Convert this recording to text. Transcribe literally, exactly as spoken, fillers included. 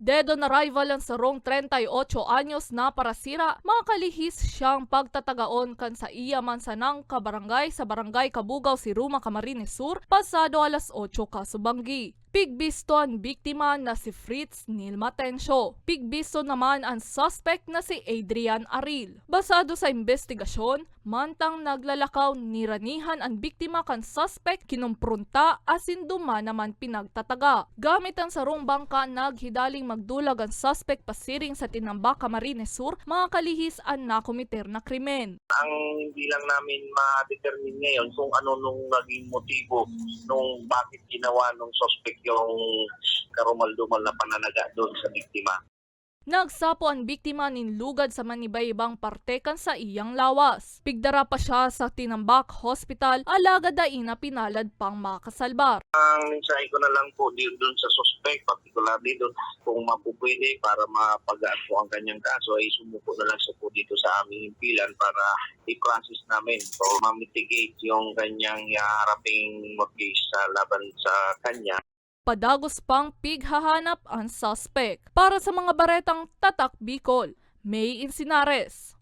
Dead on arrival an sarong treinta y ocho anyos na parasira, makalihis siyang pagtatagaon kan saiya man sanang kabarangay sa Barangay Cabugao Siruma, Camarines Sur, pasado alas otso kasubanggi. Pigbisto an biktima na si Fritz Nilmatencio. Pigbisto naman an suspect na si Adrian Aril. Basado sa imbestigasyon, mantang naglalakaw, niranihan an biktima kan suspect, kinomprunta asin duman naman pinagtataga. Gamit an sarong bangka, naghidaling magdulag an suspect pasiring sa Tinambac, Camarines Sur, makalihis an nakometer na krimen. Ang hindi lang namin ma-determine ngayon kung ano nung naging motibo nung bakit ginawa nung suspect yung karumal-dumal na pananaga doon sa biktima. Nagsapo an biktima nin lugad sa manibaybang parte kan saiyang lawas. Pigdara pa siya sa Tinambac Hospital, alagad dai na pinalad pang makasalbar. Ang mensahe ko na lang po di-, dun sa suspect, particularly dun kung mapupwede para mapagaan po ang kanyang kaso, ay sumuko na lang siya po dito sa aming himpilan para i-process namin o ma-mitigate yung kanyang haharaping mortgage sa laban sa kanya. Padagos pang pighahanap an suspect. Para sa mga baretang Tatak Bicol, May Insinares.